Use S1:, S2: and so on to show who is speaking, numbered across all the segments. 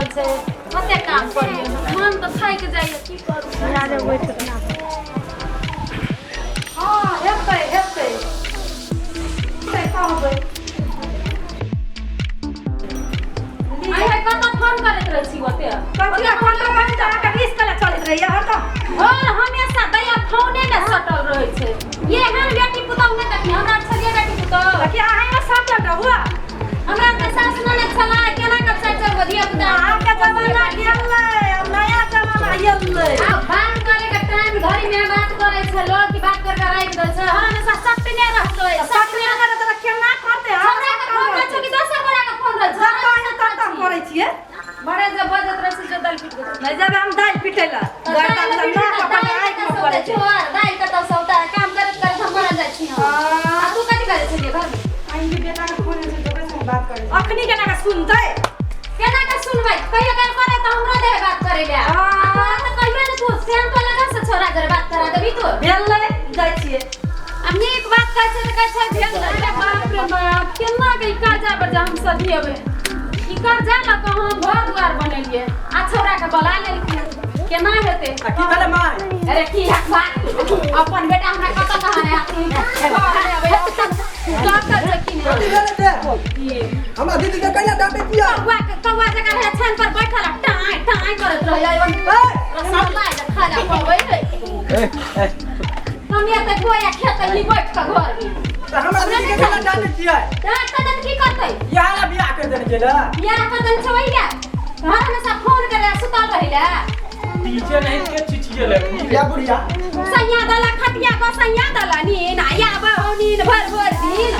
S1: रहल छै। कते काम करियै, मन तऽ थाकि जाइए, की करू?
S2: हँ, हेतै हेतै हेतै, कहबै।
S1: आइ हे, कतऽ फोन करैत रहै छी ओते?
S2: कथी फोन करबै तऽ अहाँके 20 कला चलैत रहैया हरदम।
S1: घर हमेशा दैया फोने मे सटल रहै छै। एहन बेटी पुतहु नहि देखी हमरा। छलियै बेटी पुतहु?
S2: बाकी अहाँ एना सटल रहू।
S1: हमरा तऽ सास ननद छलै, केना कऽ चारि चारि गो धिया पुता।
S2: अहाँके जमाना गेलै, आब नया जमाना एलै।
S1: आब बात करे के टाइम घड़ी में बात करे छै लोग कि बात करके राखि दै छै? हर हमेशा सटने रहतै।
S2: सटने करतै तऽ केना करतै?
S1: हमरा के फोन रहै छै कि दोसर गोरा के फोन रहै छै?
S2: जतऽ है ततऽ करै छियै।
S1: बड़े जे बजत रहै छै, जो दालि पीट के
S2: नहि जेबै हम दालि पिटै लए।
S1: दालि
S2: दालि आँखिमे पड़ै छै।
S1: छोड़, दालि कतऽ सौता? काम करैत करैत हम मरल जाइ छी हम। आ तू कथी करै छलियै घरमे?
S2: अखनी केना कऽ सुनतै?
S1: केना के सुनबै? कहियो काल करे तऽ हमरो दे बात करे ले। आ तोरा तऽ कहियो ने, तू सेन तो लगा से छोरा जरे बात करा देबी तू।
S2: भेलै, जाइ छियै।
S1: आ नीक बात कहै छै तऽ कहै छै भेल। अरे बाप रे बाप, केना के ई कर्जा बर्जा हम सधिएबै? ई कर्जा लऽ कऽ हम घर दुआर बनेलियै आ छौड़ा के बोला लेलखिन, केना हेतै?
S3: आ की भेलै माय?
S1: अरे की हक बात, अपन बेटा हमरा कतऽ कहाँ रहै? डॉक्टर छै की
S3: की
S1: नहि?
S3: भेलै ते? हमरा दीदी के कहिया डांटे किया?
S1: कौआ के कौआ जकाँ रहै छान पर बैठल आ टाँय टाँय करैत रहै। रसगुल्ला जे खा जा पबै है। हम एते गोया खेतै ही बैठ कऽ घरमे।
S3: तऽ हमरा दीदी के कहिया डांटे किया?
S1: डाँट तऽ देत, की करतै?
S3: इएह ला बियाह कर देने छलै।
S1: बियाह कर देने छै ओहिया घर हमेशा फोन करे सुतल रहिला।
S4: पीछे नहीं के चिचिए ले।
S3: या बुढ़िया।
S1: सैया दला खटिया को, सैया दला नीन आ आबै हो नीन भर भर दिन।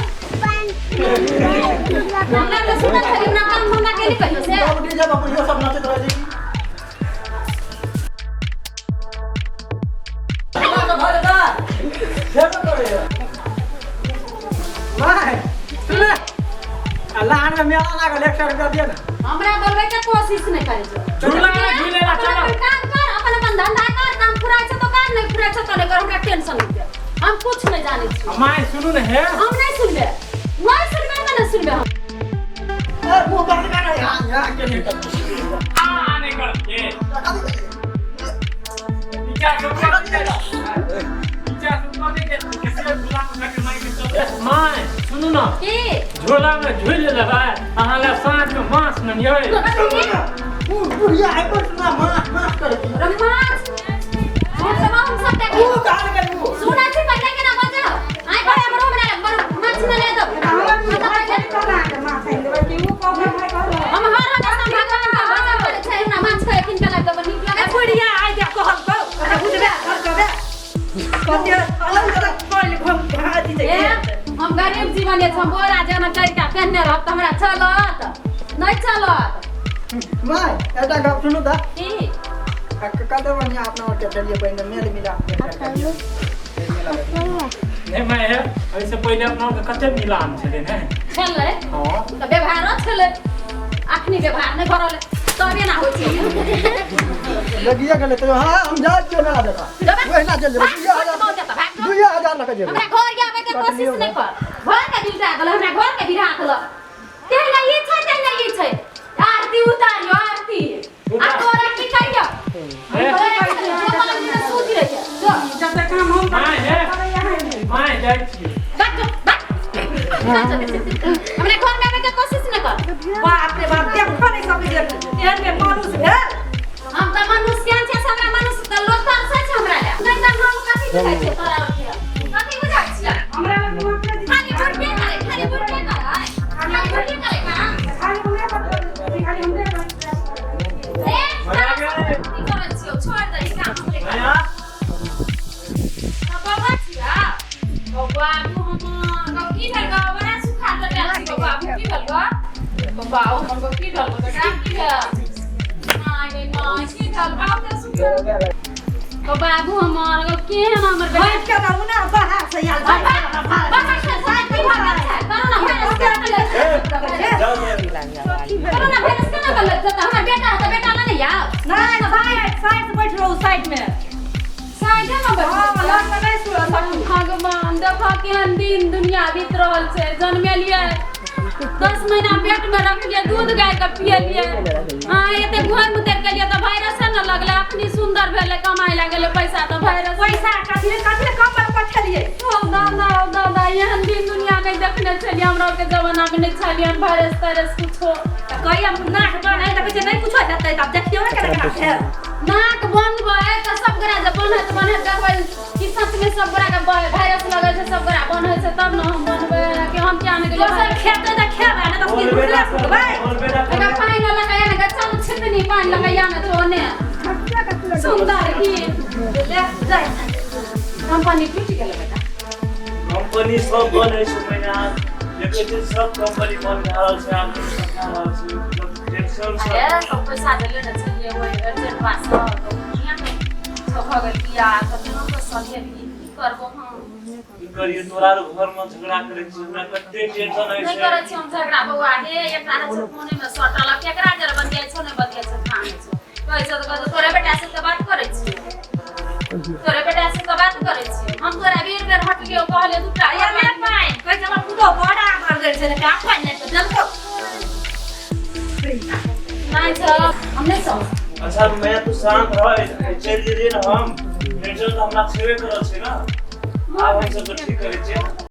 S1: हमरा तऽ सुतल छली ना, काम धंधा केली कहियो से?
S3: सब डीजे पर बुढ़ियो सब नाचैत रहै छै। की भऽ जेतै? हेबे करैए। माय, सुन ने। आ लाहन में मेला लागल, 100 रुपया दिअ ने।
S1: हमरा बोलबै के कोशिश नहि करै छौ।
S4: झूला झूले ला
S1: अपन
S4: चलो।
S1: अपन काम कर, अपन अपन धंधा कर। काम फुराइ छौ तऽ कर, नहि फुराइ छौ तऽ नहि कर। हमरा टेंशन नहि दे, हम कुछ नहि जानै छी।
S4: माय, सुनू ने हे।
S1: हम नहि सुनबै, नहि सुनबै तऽ नहि सुनबै हम।
S3: ए, मुँह बंद कर यहाँ यहाँ के नहीं कर।
S4: आ नहीं कर के पीछा से ऊपर नहीं के, पीछा से ऊपर नहीं के, किसी के झूला में जाके माय के चल। माय, सुनू ने।
S1: की?
S4: झोला में झूल लेबै अहाँ लए, साँझ में माछ ननियै।
S3: बुढ़िया है पर सुना, माछ माछ करै छी।
S1: रे माछ हम सब, हम सब देख।
S3: ऊ कहाँ गेल ऊ?
S1: सुनै छी पहिले केना बजह आइ पर हमरो हमरा बड़ माछ नहि ले दब। हम हर हमेशा भगवान के भजन करै छै, हमरा माछ खाय किन के लाग देब, नीक लगै छै।
S2: बुढ़िया आइ जा कहल कौ बुझबे घर कबे कते अलग अलग पढ़ घम अथी छै।
S1: ए, हम गरीब जीवन छै, हम बोरा जेना करिके पेहने रहब तऽ हमरा चलत नहि चलत।
S3: माय, एकटा गप सुनू तऽ।
S1: की?
S3: कते बढ़िया अपना ओते चलिए, पहिने मेल मिलाप के मेला।
S4: नहीं माय हे, एहिसँ पहिले अपना के कते मिलान छलै ने?
S1: छलै।
S4: हँ।
S1: तऽ व्यवहारो छलै, अखनी व्यवहार नहि भऽ रहल तबे ना होइ छै।
S3: लगिए गेलै तऽ हाँ, हम जाइ छियै मेला देखा।
S1: जेबै?
S3: ओहिना चलि जेबै।
S1: भाग,
S3: 2000
S1: भाग, भाग, भाग।
S3: 2000 लऽ कऽ जेबै।
S1: हमरा घर आबै के कोशिश नहि कर। घर के बिलटा गेल, हमरा घर के बिरा गेल। तहिना ई छै, तहिना ई छै। आरती उतारियो, आरती आ तोरा की करियो? तोरा की करियो? जो पलंग में सूति रहियो जो।
S2: जते काम हम
S4: माय हे, माय, जाइ छियै।
S1: भाग जो, भाग। हमरा घर में आबै के कोशिश नहि कर।
S2: बाप रे बाप, देखो नहि सकै जे एहन में मनुष्य भेल।
S1: हम तऽ मनुष्य छियै से हमरा मनुष्य तऽ लोक तरसै छै हमरा लए। नहि तऽ हम कथी बुझाइ छियै तोरा आरके? कथी बुझाइ छियै?
S2: हमरा लग मात्र
S1: खाली बुढ़बे करे, खाली बुढ़बे करे, खाली बुढ़बे करे काम।
S2: खाली हमरे पर, खाली हमरे पर।
S1: ए, तोरा सब की करै छियौ? छोड़ दही काम हमरे।
S4: माया।
S1: बौआ छिया, बौआ बाबू हमर गौ, की भेल गौ? बड़ा सुखा देल छी गौ बाबू, की भेल गौ बौआ हमर गौ? की भेल गौ बेटा, की भेल? माय गे माय, की भेल बाबू के सुखा गौ बाबू हमर गौ? केहन हमर बेटा?
S2: बैठ के रहू ने, बाहर से आयल छै।
S1: बाहर से साइड की भागल छै? कोरोना वायरस केना चलै छै? कोरोना वायरस केना चलै छै? तऽ हमर बेटा है तऽ बेटा लऽ नहि आउ?
S2: नहि, साइड साइड से बैठ रहू, साइड में।
S1: साइडे मे बैठ।
S2: हँ, लग में नहि सकू।
S1: भगवान, देखऽ केहन दिन दुनिया बीत रहल छै। जन्मेलियै 10 महीना पेट में रखलिए, दूध गाय के पियलिए। हाँ, एते घर में उतर के लिए तऽ वायरस न लगलै। अखनी सुंदर भेलै, कमाइ लागलै पैसा तऽ वायरस।
S2: पैसा कथी कथी ले कम पर पठेलिए?
S1: ओ दादा, ओ दादा, एहन दिन दुनिया नहि देखने छलियै। हमरा आरके जमाना में नहि छलियै वायरस तायरस कुछो।
S2: तऽ कहिया नाक बन है तऽ कहै छै नहि कुछो हेतै, तऽ आब देखियौ ने केना केना भेल।
S1: नाक बनबै तऽ सब गोरा जे बनत बनत, देखबै कि सच में सब गोरा के वायरस लगै छै, सब गोरा बनै छै, तब ने हम बनबै कि हम किया नहि गेलियै।
S2: दोसर खेतै तऽ खेबै, नहि तऽ की दूसरा सुतबै।
S4: बोल बेटा।
S1: एकर पानि लगाया ने, चल छितनी, पानि लगाया ने तो ने सुंदर की।
S2: ले जाय।
S1: कंपनी टूटि गेल बेटा।
S4: कंपनी सब बंद है छै महिना, देखै छै सब कंपनी बंद भए रहल छै। आब भए रहल छै, मतलब टेंशन
S1: अरे
S4: सब।
S1: सब पैसा देले ने छलियै ओहि एजेंट से, तऽ दुनिया में सब भऽ गेल बियाह, तऽ केना कऽ सहेली की करबो हम?
S4: की करियै, तोरा आर घर में झगड़ा करै छी, हमरा कते टेंशन होइ
S1: नहि
S4: छै।
S1: करै छी हम झगड़ा बौआ। हे, एकरा रहै छै फोने मे सटल, आ केकरा जर बतियाइ छौ, नहि बतियाइ छौ, थाह नहि छौ। कहै छौ तऽ कहै छौ, तोरे बेटा से तऽ बात करै छी, तोरे बेटा से तऽ बात करै छी। हम तोरा बेर बेर हटलियौ, कहलियौ दूटा।
S2: या ले पानि। कहै छै हमर पुतोह बड़ आदर दै छै ने, पानि नहि तऽ देलकौ।
S1: नहि छौ, हम नहि छौ।
S4: अच्छा मैं तू शांत रह, चलि जेलियै ने हम। टेंशन तऽ हमरा छेबे करल छै ने, आब हम सब तऽ ठीक करै छियै।